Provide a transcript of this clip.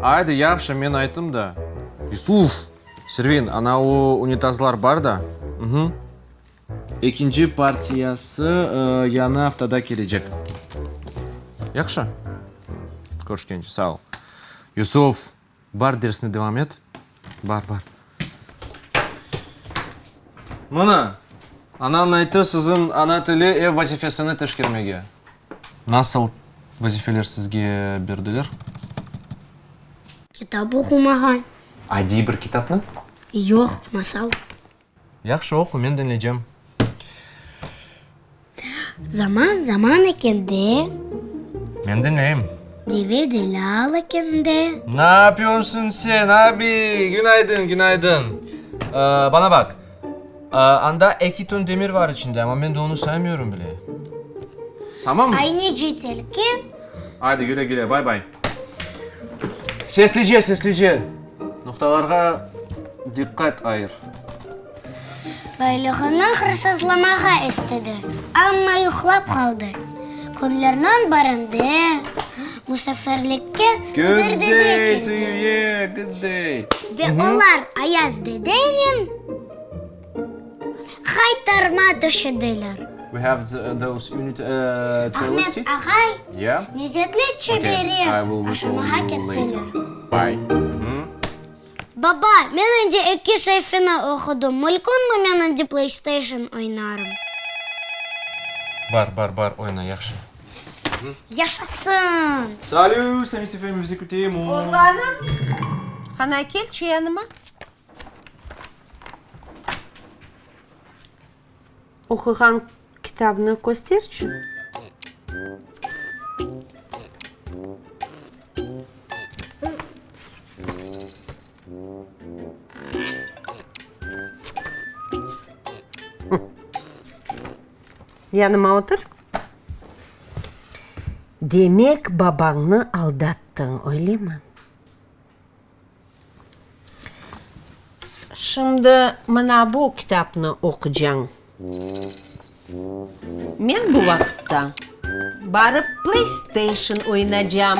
Aydı, yahşı, men ayttım da. Yusuf! Servin, ana o unitazlar bar da. Uhı. Ekinci partiyası yañı aftada kelecek. Yahşı? Körüşkence, sağ ol. Yusuf, bar dersni devam et. Bar, bar. Mına, anañ ayttı siziñ ana tili ev vazifesini teşkermege. Nasıl vazifeler sizge berdiler? Kitap oqumağan. Adiy bir kitapnı? Yoq, masal. Yahşı, oqu, men diñleycem. Zaman, zaman ekende. Men diñleyim. Deve delâl ekende. Ne yapıyorsun sen, abi? Günaydın, günaydın. Bana baq, anda eki ton demir var içinde, amma men de onı saymıyorum bile. Tamam mı? Ayneci tilki. Aydı, güle güle, bay bay. Seslice, seslice. Noqtalarğa diqqat ayır. Baylığını hırsızlamağa istedi, amma yuqlap qaldı. Künlerniñ birinde musafirlikke Qıdır dede keldi. Ve olar Ayaz dedenen haytarma töşediler. Ahmet ağay, Necetli çeberek aşamağa kettiler. Baba, men endi eki sayfanı oqudım, mülkünmi men endi PlayStation oynarım? Bar, bar, bar, oyna, yahşı. Yaşasın! Salü, Sami FM, vous écoutez mon. Oğlanım, qana kelçi yanıma. Oquğan kitabnı kösterçi. Yanıma otur. Demek, babañnı aldattıñ, öylemi? Şimdi mına bu kitapnı oqucañ. Men bu vaqıtta barıp PlayStation oynacam.